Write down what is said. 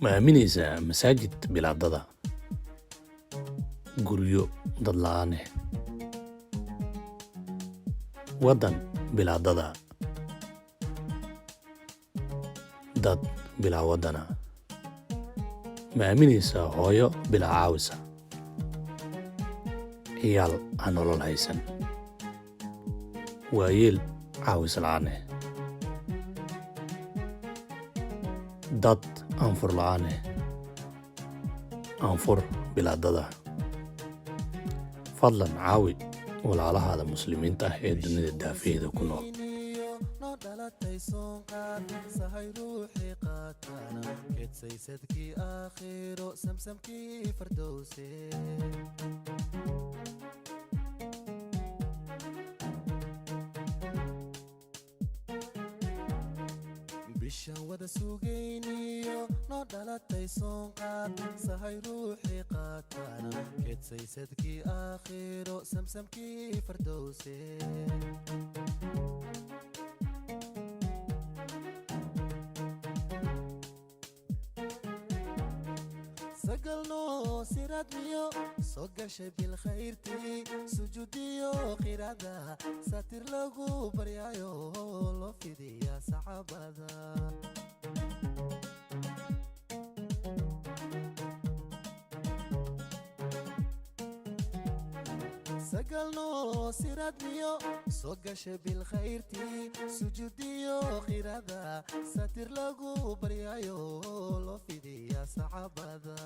Ma aaminaysaa masaajid bilaa dada, guryo dad la'aan eh, waddan bilaa dada, dad bilaa waddana? Ma aaminaysaa hooyo bilaa caawisa, ciyaal aan nolol haysan, waayeel caawis la'aan eh, dad anfur la'aan eh, anfur bilaa dada? Fadlan caawi walaalahaada Muslimiinta ah ee dunida daafaheeda ku nool. Noo dhalatay soonqaad, sahay ruuxii qaatana kedsaysadkii aakhiro, samsamkii fardowse. Bishan wada sugayniyo noo dhalatay soonqaad, sahay ruuxii qaatana kedsaysadkii aakhiro, samsamkii fardowse. Sagalno siradmiyo soo gashay bilkhayrtii, sujuudiyo qirada, satir lagu baryaayo, loo fidiya sacabada. Sagalno siradmiyo soo gashay bilkhayrtii, sujuudiyo qirada, satir lagu baryaayo, loo fidiya sacabada.